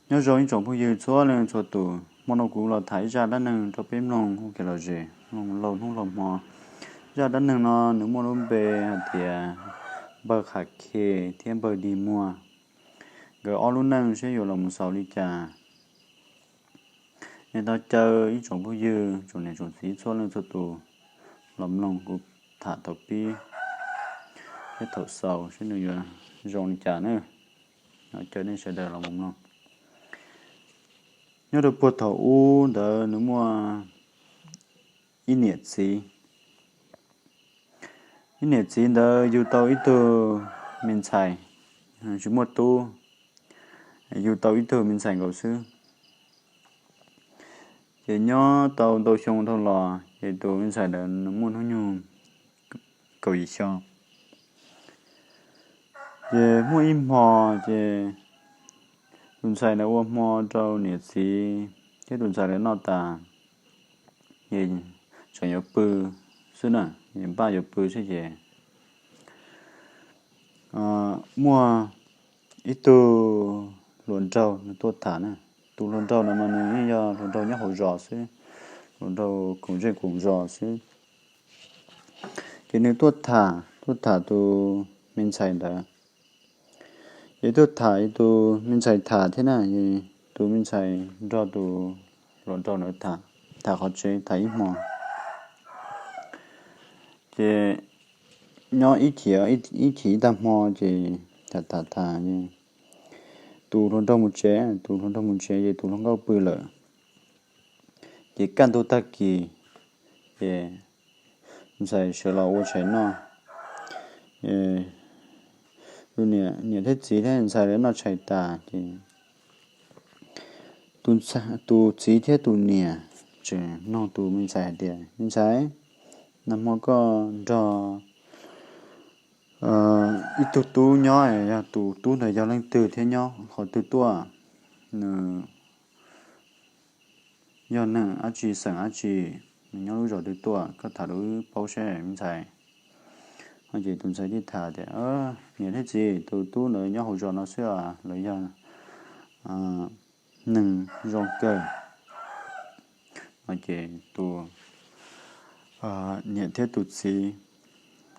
Nyob zoo ib tsoom phooj ywg txhua leej txhua tus, hmo no kuv los tham ib zaj dab neeg rau peb mloog ua kev lom zem, mloog laug hnub laug hmo. Zaj dab neeg no nws muaj lub npe hais tias npawg Qham Khe thiab npawg Dig Muag. Nkawd ob lub neej seb yuav los mus xaus li cas. Nej tau caw ib tsoom phooj ywg, tsoom niam tsoom txiv txhua leej txhua tus los mloog kuv tham thaum pib thiab thaum xaus seb nws yuav zoo li cas na. Caw nej sawv daws los mloog. Nyob rau puag thaum ub ntawd nws muaj ib niam txiv. Ib niam txiv ntawd yug tau ib tug me ntxhais, tsis muaj tub, yug tau ib tug me ntxhais nkaus xwb. Ces nyob tau ntau xyoo dhau los ces tus me ntxhais ntawd nws muaj hnub nyoog kaum yim xyoo. Ces muaj ib hmo ces tus ntxhais ntawd ua hmo rau niam txiv thiab tus ntxhais lawv noj tas, ces tseem yuav pw xwb na, npaj yuav pw xwb ces muaj ib tug hluas nraug nws tuaj tham na. Tus hluas nraug no mas nws yeej yog hluas nraug nyob hauv zos xwb, hluas nraug koom zej koom zos xwb. Ces nws tuaj tham, tuaj tham tus me ntxhais ntawd. Ces tuaj tham tus me ntxhais tham thiab na, tus me ntxhais nrog tus hluas nraug ntawd tham, tham qhov tsev tham ib hmo. Ces nyob ib chim, ib chim ib tag hmo ces tham tham tham, tus hluas nraug mus tsev, tus hluas nraug mus tsev ces tus hluas nkauj pw lawm. Ces kaj ntug tag kis ces ntxhais sawv los ua tshais noj. Tus niam thiab txiv thiab ntxhais lawv noj tshais tas ces tus txiv thiab tus niam tseem nug tus me ntxhais hais tias, Me ntxhais, nag hmo koj nrog ib tug tub nyob, yog tus tub ntawd yog leej twg thiab nyob qhov twg tuaj? Nws yog neeg dab tsi xeem dab tsi? Nws nyob lub zos twg tuaj? Koj tham rau wb paub seb me ntxhais. No ces tus ntxhais thiaj tham tias, Niam thiab txiv, tus tub ntawd nyob hauv zos no xwb, lawv yog neeg zoo kawg. No ces tus niam thiab tus txiv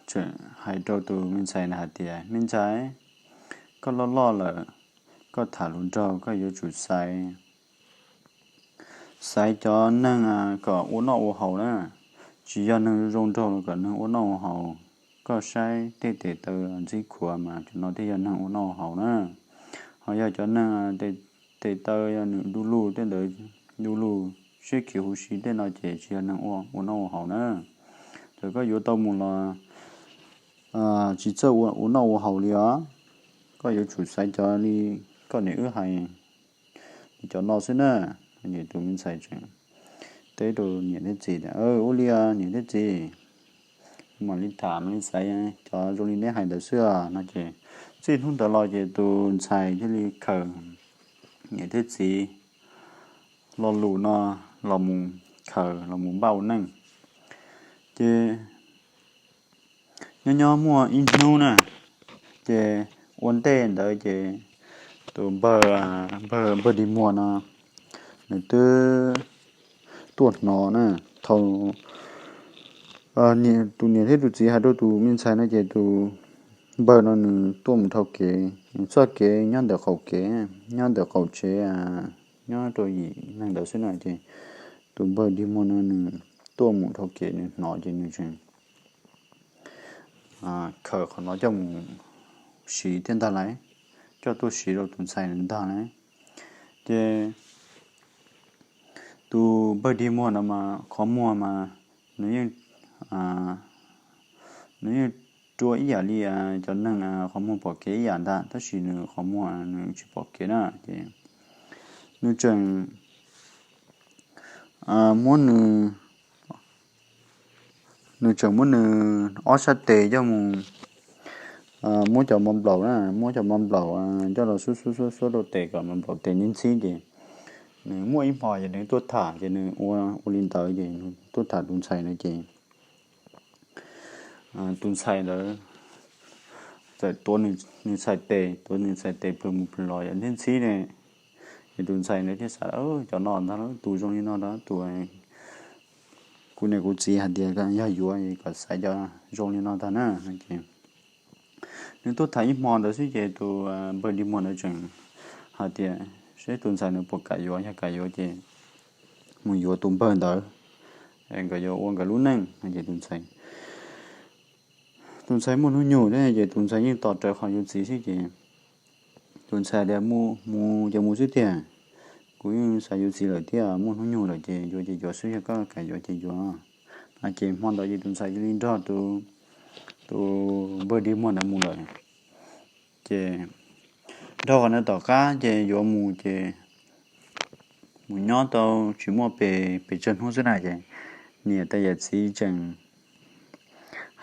tseem hais rau tus me ntxhais ntawd hais tias, Me ntxhais, koj loj loj lawm, koj tham hluas nraug koj yuav tsum xaiv, xaiv cov neeg kom ua noj ua haus na. Tsis yog neeg zoo nraug los kom neeg ua noj ua haus. Koj saib tej tes taw ntxhib khuav mas cov no thiaj yog neeg ua noj ua haus na. Ho yog cov neeg tes taw yog nws du lug tej ntawd, du lug siab khiv huv si tej no ces tsis yog neeg ua noj ua haus na. Txawm koj yuav tau mus los tsis txawj ua noj ua haus li os. Koj yuav tsum xaiv cov li koj niam wb hais li cov no xwb na. Tus me ntxhais tseem teb rau niam thiab txiv tias, Ua li niam thiab txiv, mam li tham mam li xaiv cov zoo li neb hais ntawd xwb. No ces txij hnub ntawd los ces tus ntxhais thiaj li khaws niam thiab txiv lo lus no los mus khaws los mus npaj ua neej. Ces nyob nyob muaj ib hnub na, ces ua ntej ntawd ces tus npawg, npawg Dig Muag no nws twb tuaj hnov na. Thaum tus niam thiab tus txiv hais rau tus me ntxhais no ces tus npawg no nws tuaj mus dhau kev, nws txoj kev nyob ntawm qaum kev, nyob ntawm qaum tsev, nyob rau yim neeg ntawd xwb na. Ces tus npawg Dig Muag no nws tuaj mus dhau kev nws hnov ces nws tseem khaws qhov no coj mus siv thiab ntag lauj, coj tuaj siv rau tus ntxhais ntag lauj. Ces tus npawg Dig Muag no mas qhov muag mas nws yeej, nws yeej rua ib yam li cov neeg qhov muag pom kev ib yam ntag, tab sis nws qhov muag nws tsis pom kev na. Ces nws tseem muab nws, nws tseem muab nws ob sab tes coj mus, muab cov mov nplaum na, muab cov mov nplaum coj los xuab xuab xuab xuab rau tes kom mov nplaum tes ntxhib ntxhib. Ces nws muaj ib hmo ces nws tuaj tham ces nws ua, ua li ntawd ces nws tuaj tham tus ntxhais ntawd ces tus ntxhais ntawd txawm tuav nws txhais tes, tuav nws txhais tes plhws mus plhws los yam ntxhib ntxhib ne. Ces tus ntxhais ntawd thiaj xav, cov no ntag, tus zoo li no ntag, tus kuv niam kuv txiv hais tias yog yuav kom xaiv cov zoo li no ntag na. Ces nws tuaj tham ib hmo ntawd xwb ces tus npawg dig muag ntawd tseem hais tias seb tus ntxhais nws puas kam yuav, yog kam yuav ces mus yuav tus npawg ntawd, nkawd yuav ua nkawd lub neej. Ces tus ntxhais, tus ntxhais muaj hnub nyoog thiab ces tus ntxhais yeej tos rawv qhov yuav txiv xwb ces tus ntxhais tias mus ces mus xwb tiag, kuv yeej xav yuav txiv lawm thiab, muaj hnub nyoog lawm ces yuav ces yuav xwb, yog koj kam yuav ces yuav. Ces hmo ntawd ces tus ntxhais cia li nrog tus npawg dig muag ntawd mus lawm. Ces dhau qhov ntawd tom qab ces yuav mus ces mus nyob tau tsis muaj pes, pes tsawg hnub xwb na ces niam tais yawm txiv tseem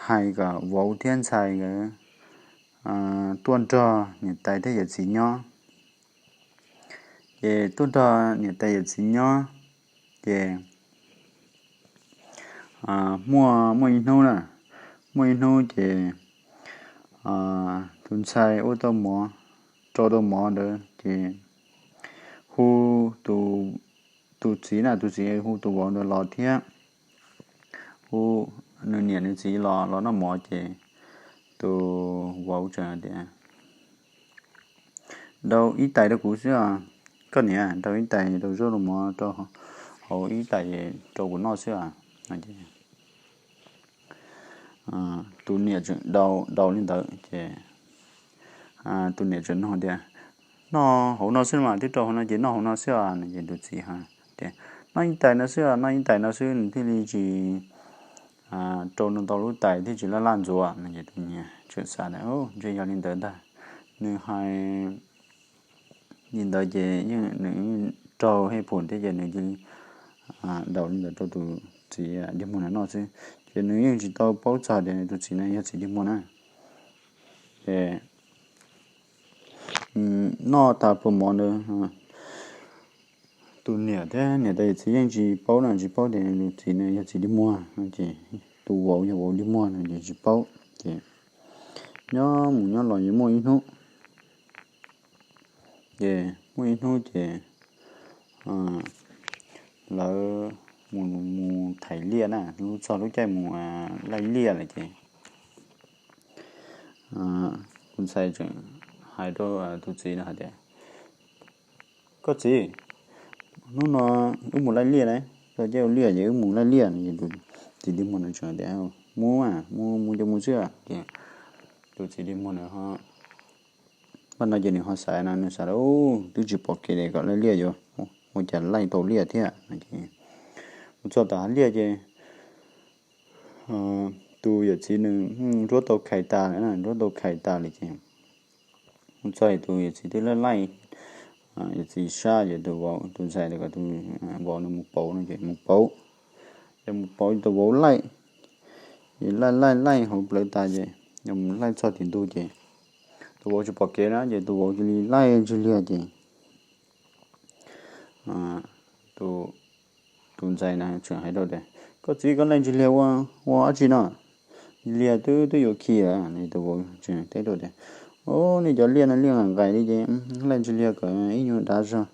hais kom vauv thiab ntxhais nkawd tuaj nrog niam tais thiab yawm txiv nyob. Ces tuaj nrog niam tais yawm txiv nyob ces muaj, muaj ib hnub na, muaj ib hnub ces tus ntxhais ua tau mov, rau tau mov ntawd ces hu tus txiv na, tus txiv hu tus vauv ntawd los thiab hu nws niam nws txiv los, los noj mov ces tus vauv tseem tias, Ntaus ib tais rau kuv xwb os, koj niam, ntaus ib tais rau zaub rau mov rau hauv ib tais rau kuv noj xwb os. Tus niam tseem ntaus li ntawd ces tus niam tseem nug tias, Noj hauv no xwb mas, twb rau hauv no ces noj hauv no xwb os. No ces tus txiv tias, Noj ib tais no xwb, noj ib tais no xwb, nws thiaj li tsis rau ntau lub tais thiab tsis laj laj ntxuav. No ces tus niam tseem xav tias, Ntshe yog li ntawd ntag. Nws hais li ntawd ces yeej nws raug hej phum thiab ces nws cia li ntaus li ntawd rau tus txiv dig muag ntawd noj xwb. Ces nws yeej tsis tau paub txog tias tus txiv no yog txiv dig muag na. Ces noj tas pluas mov ntawd, tus niam thiab niam tais yawm txiv yeej tsis paub na, tsis paub tias tus txiv no yog txiv dig muag no ces tus vauv yog vauv dig muag no ces tsis paub. Ces nyob mus nyob los yeej muaj ib hnub, ces muaj ib hnub ces lawv mus, mus thaiv liaj na, lub txog lub caij mus laij liaj lawm ces tus ntxhais tseem hais rau tus txiv no hais tias, Koj txiv, hnub no wb mus laij liaj na, txog caij ua liaj ces wb mus laij liaj. Ces tus txiv dig muag no tseem tias, Mus mas, mus, mus ces mus xwb. Ces tus txiv dig muag no, paj no ces nws ho xav no, nws xav, Twb tsis pom kev li, kom laij liaj yuav ua cas laij tau liaj thiab. Mus txog tom hav liaj ces tus yawm txiv nws nruab tau khais tas lawm, nruab tau khais tas lawm ces mus txog tus yawm txiv twb laij laij yawm txiv sab, ces tus vauv, tus ntxhais kom tus vauv nws mus pauv no ces mus pauv. Ces mus pauv tus vauv laij, ces laij laij laij hauv plawv tas ces mus laij txog tim ntug ces tus vauv tsis pom kev na ces tus vauv cia li laij ntsig liag ces tus ntxhais na tseem hais rau tias, Koj txiv, koj laij ntsig liag ua, ua dab tsi no? Liag twb, twb yuav khi lawm. Tus vauv tseem teb rau tias, Au, nej cov liaj no liaj nqaim nqaim li ces laij ntsig liag kom ib nyuag dav zog,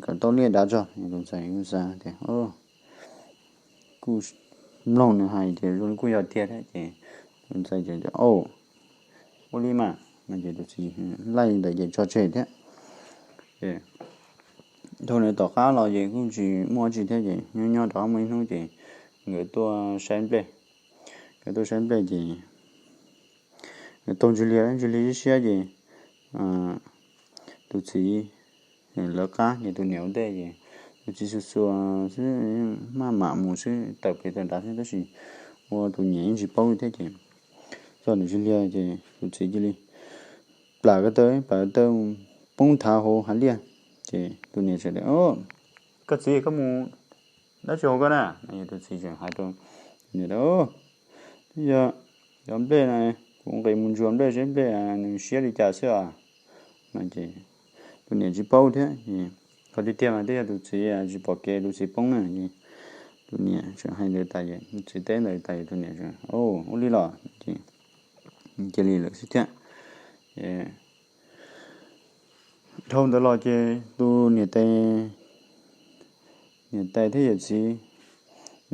kom tau liaj dav zog. Tus ntxhais kuj xav tias, kuj mloog nws hais ces zoo li kuj yog tiag thiab ces tus ntxhais tias, Au, ua li mas. No ces tus txiv laij li ntawd ces tso tseg thiab. Dhau ntawd tom qab los ces kuj tsis muaj dab tsi thiab ces nyob nyob rov qab muaj ib hnub ces nkawd tuaj saib nplej. Nkawd tuaj saib nplej ces nkawd taug ntsig liag, ntsig liag siab siab ces tus txiv lawv qab ces tus niam ua ntej ces tus txiv xuas xuas xwb, maj mam mus xwb, tawm pem tawm nrad xwb tab sis ua tus niam yeej tsis paub li thiab ces txog ntsig liag ces tus txiv cia li plam ko taw, plam ko taw poob nthav hauv hav liaj. Ces tus niam tseem tias, Koj txiv, koj mus dab tsi hauv koj na? No ces tus txiv tseem hais rau tus niam tias, Twb yog cov nplej na, kuv nqis mus ntsuas nplej seb nplej nws siab li cas xwb os. No ces tus niam tsis paub thiab, qhov tiag tiag mas twb yog tus txiv tsis pom kev, tus txiv poob na. Tus niam tseem hais ntawd tas ces, txiv teb ntawd tas ces tus niam tseem, Ua li los? Ces cia li lawm xwb thiab. Dhau ntawd los ces tus niam tais, niam tais thiab yawm txiv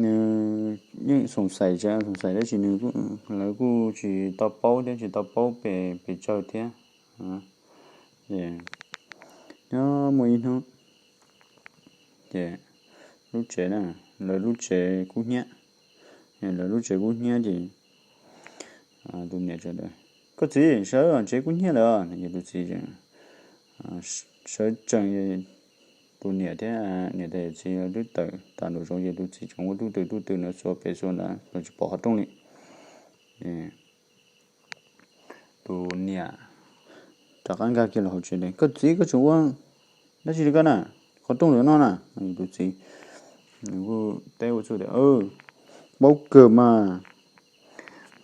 nws yeej xoom xaim tsev, xoom xaim tab sis nws, lawv kuj tsis tau paub thiab tsis tau paub pes tsawg thiab. Ces nyob muaj ib hnub ces lub tsev na, lawv lub tsev kub hnyiab, lawv lub tsev kub hnyiab ces tus niam, koj txiv, sawv, tsev kub hnyiab lawm. Ces tus txiv sawv tsees, tus niam thiab niam tais yawm txiv twb tawm tas nraum zoov ces tus txiv tseem ua tuj twm tuj twm ntawd xuas pem xuas ntawd los tsis pom qhov rooj li. Tus niam rov qab nkag kiag los hauv tsev, koj txiv, koj tseem ua dab tsi li koj na? Qhov rooj lawm no na. Tus txiv nws kuj teb ua txuj tias, paub kawg mas,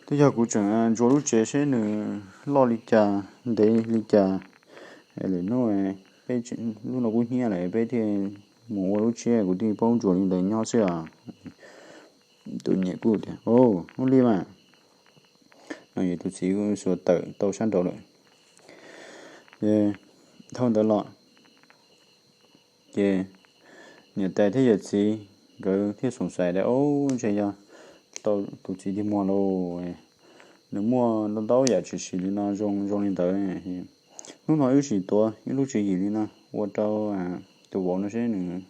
twb yog kuv tseem ntsuas lub tsev seb nws loj li cas ntev li cas, lwm hnub peb, lub no kub hnyiab lawm peb thiaj mus ua lub tshiab, kuv thiaj paub ntsuas li ntawd nyob xwb os. Tus niam kuj tias, ua li mas. No es tus txiv kuj xuas tawm tau sab nraud lawm. Ces dhau ntawd los ces niam tais thiab yawm txiv nkawd thiaj xoom xaiv tias, o, ntshe yog tau tus txiv dig muag lauj, nws muaj ntau ntau yam tshwm sim li no zoo zoo li ntawd. Hnub no wb sim tuav ib lub tswv yim li no ua rau tus vauv no seb nws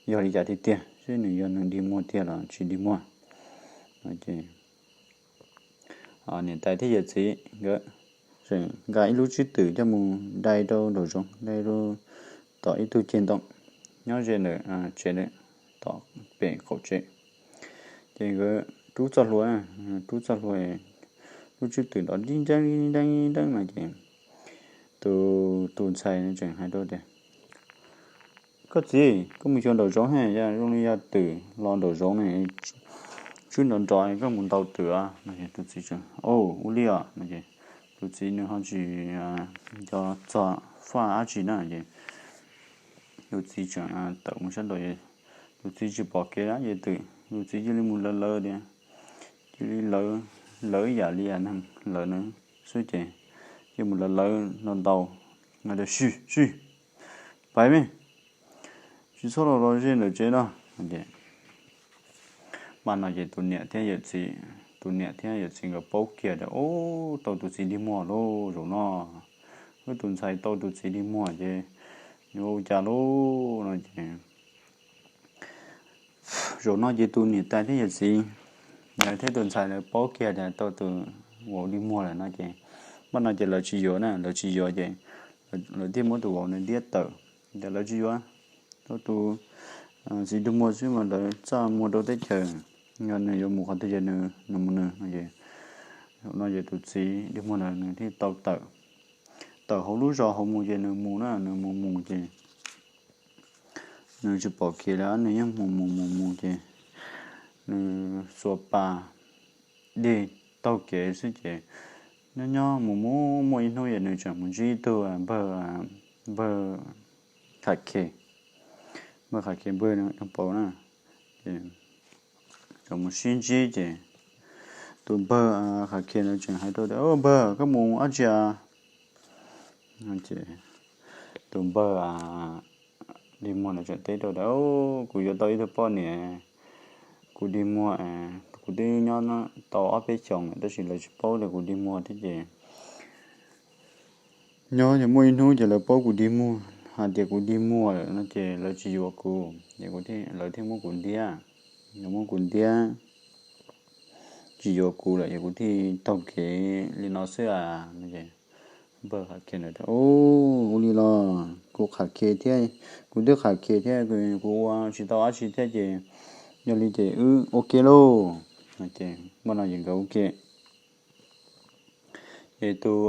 yog li cas tiag tiag, seb nws yog nws dig muag tiag los tsis dig muag. Ces niam tais thiab yawm txiv nkawd tseem nqa ib lub tswb twm coj mus dai rau nraum zoov, dai rau tom ib tug ceg ntoo nyob ze ntawm tsev ntawd, tom pem qaum tsev. Ces nkawd rub txoj hlua, rub txoj hlua, lub tswb twm nrov nreeb nreeb nreeb no ces tus, tus ntxhais tseem hais rau tias, koj txiv, koj mus xyuas nraum zoov he, yog zoo li yog twm los nraum zoov ne, tswb nrov nrov koj mus ntaus twm os. Tus txiv tseem, o, ua li os. Tus txiv nws ho tsis nco txog faj dab tsi na ces tus txiv tseem tawm mus sab nraud, tus txiv tsis pom kev dab tsi twm, tus txiv cia li mus lawv lawv tias, cia li lawv, lawv ib yam li neeg lawv na xwb ces cia li mus lawv lawv ntaus ntaus, sij sij, pais me, tsis txhob los los ze ntawm tsev no. Mas no ces tus niam thiab yawm txiv, tus niam thiab yawm txiv nkawd paub kiag tias, o, tau tus txiv dig muag lauj zaum no, wb tus ntxhais tau tus txiv dig muag ces yuav ua cas lauj no ces zaum no ces tus niam tais thiab yawm txiv lawv thiab tus ntxhais lawv paub kiag tias tau tus vauv dig muag lawm no ces, mas no ces lawv tsis yuav na, lawv tsis yuav ces lawv thiaj muab tus vauv nws diab tawm, tias lawv tsis yuav, tau tus txiv dig muag xwb mas lawv txaj muag rau teb chaws, yog nws yuav mus qhov twg ces nws mus nws no ces, no ces tus txiv dig muag ntawd nws thiaj tau tawm, tawm hauv lub zos hauv mus ces nws mus na, nws mus mus ces nws tsis pom kev lawm, nws yeej mus mus mus mus ces nws xuas pas dig taug kev xwb ces nyob nyob mus mus muaj ib hnub ces nws tseem mus ntsib ib tug npawg, npawg Khav Khe, npawg Khav Khe npawg Pau na, ces tseem mus sib ntsib ces tus npawg Khav Khe ntawd tseem hais rau tias, npawg, koj mus dab tsi a? Ces tus npawg dig muag ntawd tseem teb rau tias, kuv yuav tau ib tug poj niam, kuv dig muag, kuv twb nyob tau ob peb xyoos lawm tab sis lawv tsis paub tias kuv dig muag thiab ces nyob ces muaj ib hnub ces lawv paub kuv dig muag, hais tias kuv dig muag lawm no ces lawv tsis yuav kuv ces lawv thiaj muab kuv ntiab, lawv muab kuv ntiab, tsis yuav kuv lawm ces kuv thiaj taug kev li no xwb a. Npawg Khav Khe ntawd tias, ua li los kuv Khav Khe thiab, kuv twb Khav Khe thiab, kuv ua tsis tau dab tsi thiab ces yog li ces wb ua ke lauj. Ces npawg no ces nkawd ua ke. Ces tus,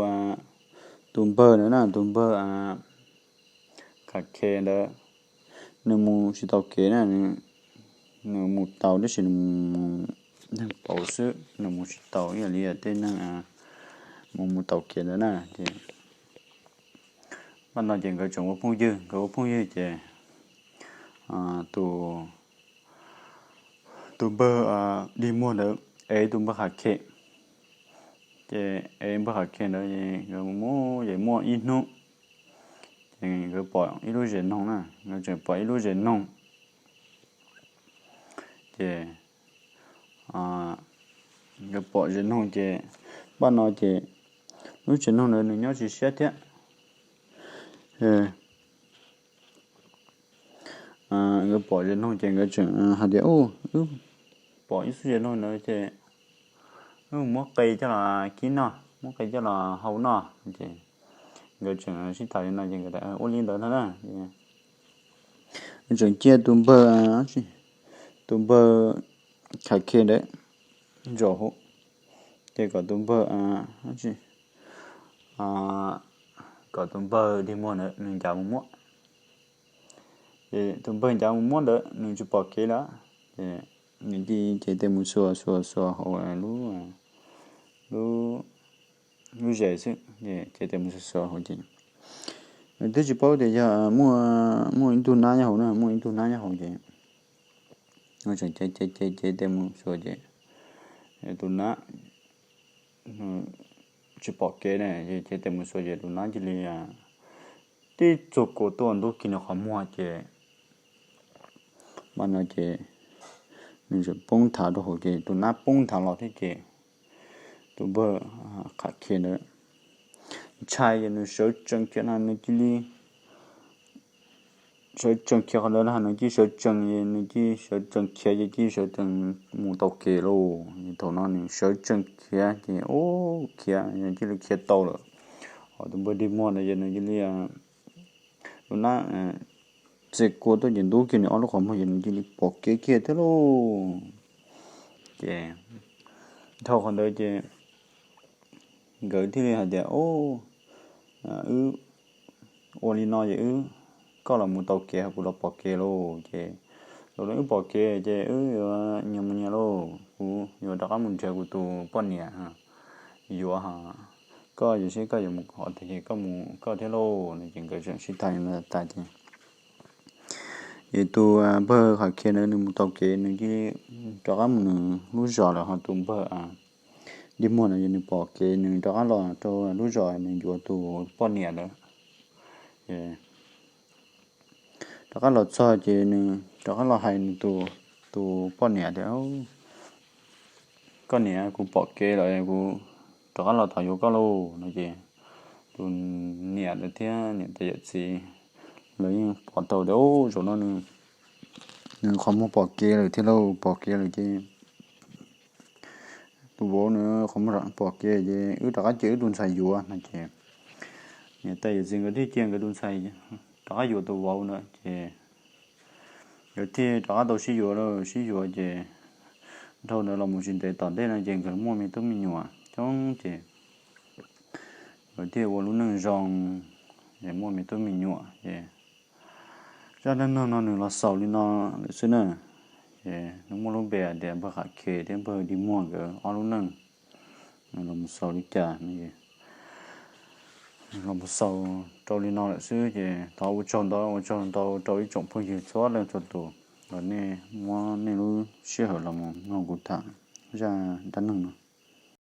tus npawg ntawd na, tus npawg Khav Khe ntawd, nws mus tsis taus kev na, nws mus taus tab sis nws mus neeg pauv xwb, nws mus tsis taus ib yam li tej neeg mus mus taus kev ntawd na. Ces npaj no ces nkawd tseem ua phooj ywg, nkawd ua phooj ywg ces tus, tus npawg dig muag ntawd ev tus npawg Khav Khe. Ces ev npawg Khav Khe ntawd nkawd mus mus ces muaj ib hnub nkawd pom ib lub zes noog na, nkawd tseem pom ib lub zes noog. Ces nkawd pom zes noog ces, npaj no ces lub zes noog ntawd nws nyob tsis siab thiab. Nkawd pom zes noog ces nkawd tseem hais tias, Wb pom ib lub zes noog ntawd ces wb muab qe coj los kib noj, muab qe coj los hau noj. Ces nkawd tseem sib tham li no ces nkawd ua li ntawd no na. Tseem cia tus npawg, tus npawg Kham Khe ntawd zaum hauv, ces kom tus npawg, kom tus npawg Dig Muag ntawd nws ncav mus muab. Ces tus npawg ncav mus muab ntawd nws tsis pom kev lawm, ces nws cia li cev tes mus xuas xuas xuas hauv lub, lub zes xwb, ces cev tes mus xuas xuas hauv ces nws twb tsis paub tias yog muaj, muaj ib tug nab nyob hauv na, muaj ib tug nab nyob hauv ces tseem cev cev cev cev tes mus xuas ces tus nab tsis pom kev na, ces cev tes mus xuas ces tus nab cia li tib txuag kua tuaj ntub kiag nws qhov muag ces, npaj no ces nws tseem poob nthav rau hauv ces tus nab poob nthav los thiab ces tus npawg Kham Khe ntawd ntshai ces nws sawv tsees khiav na, nws cia li sawv tsees khiav qhov ntawd na, nws cia li sawv tsees, nws cia li sawv tsees khiav ces cia li sawv tsees mus tau kev lauj. Thaum no nws sawv tsees khiav ces ub khiav, cia li khiav tau lawm. Ho tus npawg Dig Muag ntawd ces nws cia li, tus nab txuag kua tuaj ces ntub kiag nws ob lub qhov muag ces nws cia li pom kev kiag thiab lauj. Ces dhau qhov ntawd ces nkawd thiaj li hais tias, Wb ua li no ces wb, koj los mus tau kev ho kuv los pom kev lauj. Ces zaum no wb pom kev ces wb yuav nyias mus nyias lauj, kuv yuav rov qab mus nrhiav kuv tus poj niam yuav, ho koj yuav, seb koj yuav mus qhov twg ces koj mus koj thiab lauj. No ces nkawd tseem sib tham tas ces, ces tus npawg Kham Khe ntawd nws mus tau kev nws cia li rov qab mus nws lub zos lawm, ho tus npawg Dig Muag no ces nws pom kev nws rov qab los rau lub zos nws yuav tus poj niam lawm. Ces rov qab los txog ces nws rov qab los hais nws tus, tus poj niam tias, Koj niam, kuv pom kev lawm, kuv rov qab los tom yuav koj lauj. No ces tus niam lawv thiab niam tais yawm txiv lawv yeej pom tau tias, Ub, zaum no nws qhov muag pom kev lawm thiab lauj, pom kev lawm ces tus vauv nws qhov muag pom kev ces wb rov qab cia wb tus ntxhais yuav. No ces niam tais yawm txiv nkawd thiaj cia nkawd tus ntxhais rov qab yuav tus vauv ntawd ces nkawd thiaj rov qab tau sib yuav lawm. Sib yuav ces dhau ntawd los mus tsis ntev tom ntej no ces nkawd muaj me tub me nyuam coob ces nkawd thiaj ua lub neej zoo, es muaj me tub me nyuam ces zaj dab neeg no nws los xaus li no lawm xwb na. Ces nws muaj lub npe hais tias npawg Qham Khe thiab npawg Dig Muag nkawd ob lub neej los mus xaus li cas no, los mus xaus rau li no lawm xwb ces thov ua tsaug ntau, ua tsaug ntau rau ib tsoom phooj ywg txhua leej txhua tus uas nej muab nej lub sij hawm los mus mloog kuv tham zaj dab neeg no.